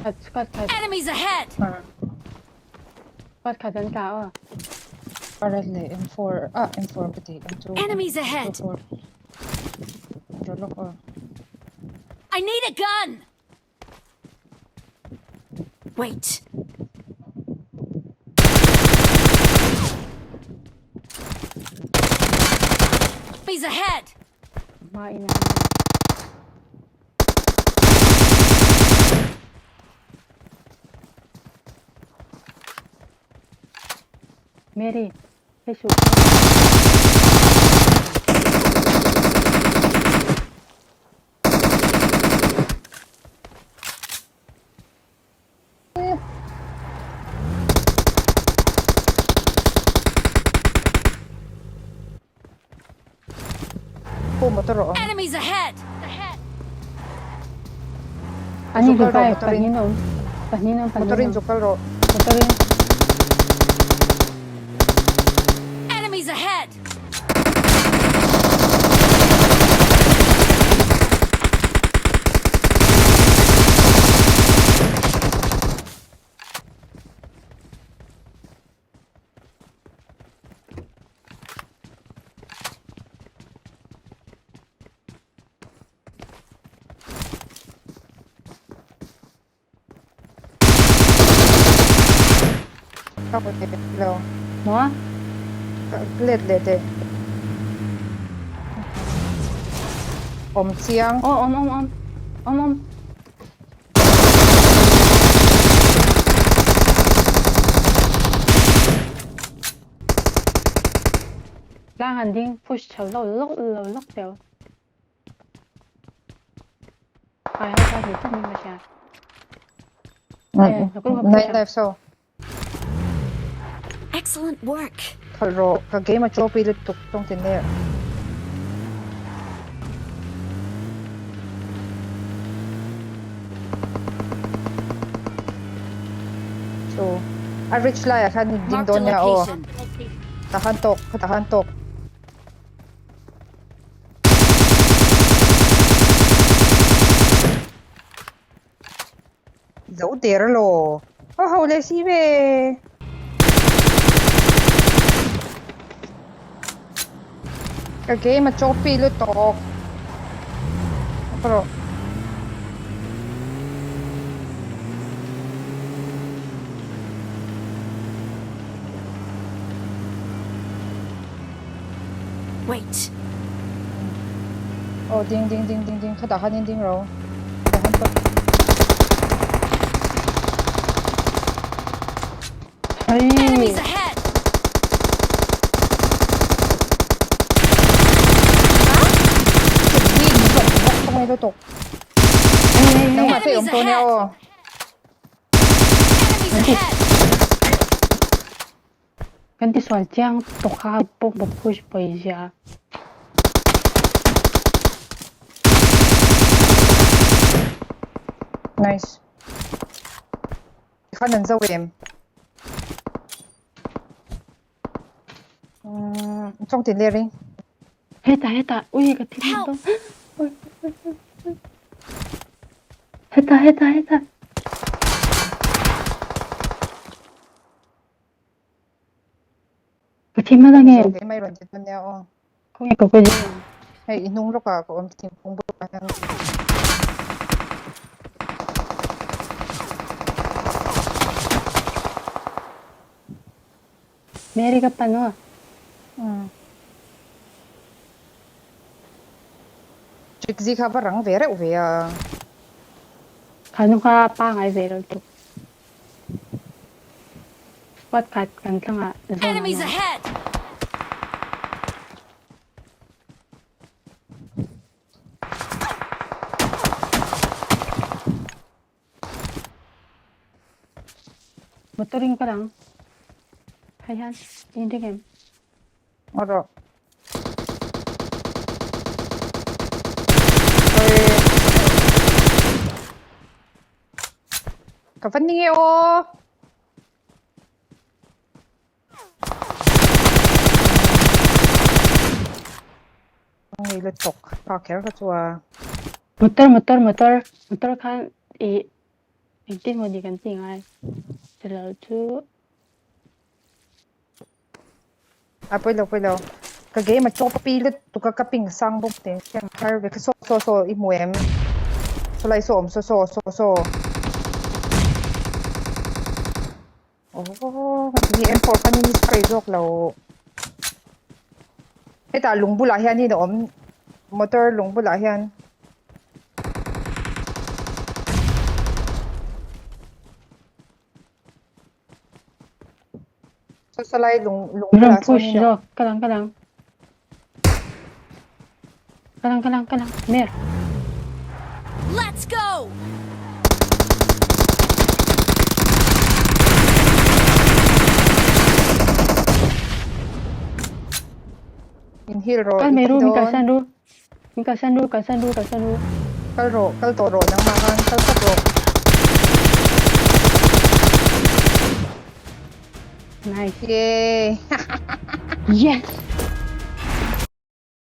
Khat squad khat. Enemies ahead! Squad khat an tla aw. Parat leh M4 ah M4 ka ti M2 Enemies ahead! M4 Rawh lawk aw. I need a gun! Wait. Enemies ahead! Hma in a Mary, hei suh. Pu motor a awm. Enemies ahead! An in Zu kal rawh revive motor in. pahnih an awm. Pahnih an awm Motor pahnih in an zu awm. kal rawh. Motor in. Enemies ahead! Ka hmu teh lo. Maw? Ka let leh teh. Awm chiang. Aw awm awm awm. Awm awm. Tlang an ding push chho lo lawk lo lawk teu. Ai ho kha ni tak min ka hria. Nine life so. Excellent work. Khalh rawh ka game a chopi lutuk tawng tin ner. So a rich lai ah khan ding Marked a dawn nia aw. location. Tah khan tawk khatah khan tawk. Zo der elaw? A ho leh si ve. Ka game a choppy lutuk. Rawh. Wait. Aw ding ding ding ding ding khatah khanin ding ro. Khatah khan pawt. Enemies ahead. Ding bawk bawk tawng lutuk. Nangmah te awm tawh nia aw. Enemies ahead. Kan ti sual chiang tawk kha pawk bawk push pawi zia. Nice. Khan an zo em. Um, chong tin le ring. Heta heta ui ka thi Help. to. Heta heta heta. Ka thi hmasa nge? Kei mai rawn ti dawn nia aw. Khawnge ka kawih Hei i hnung lawkah ka awm thingkung bulah hian. Mary ka pan aw. Umm. Trixie kha va rang ve reuh ve a. Kha nu kha pangai ve lo tuk. Squad khat kan tlangah zawn an Enemies awm. ahead! Motor in kal ang. Hei hian in ring em? Aw rawh. Sorry. Ka va ni nge aw. Ngei lutuk pa kher kha chu a. Motor motor motor motor khan i Engtin maw ni kan tih ngai? Chilo chu. A pawi lo pawi lo. Ka game a chawp pi lutuk a ka ping sang bawk teh hian har ve kha saw saw saw i hmu em? Saw lai saw awm saw saw saw saw. Aww hi M4 khan in spray zawk lo. Hetah lung bulah hian in a awm motor lung bulah hian. Saw saw lai lung lung Ram bulah sawn push in a zawk ka lang ka lang. Ka lang ka lang ka lang mer. Let's go! In heal rawh Kal i mai thi ru min dawn. kalsan ru. Min kalsan ru kalsan ru kalsan ru. Kal rawh kal tawh rawh nangmah khan kal phawt rawh. Nice. Yay! Yes!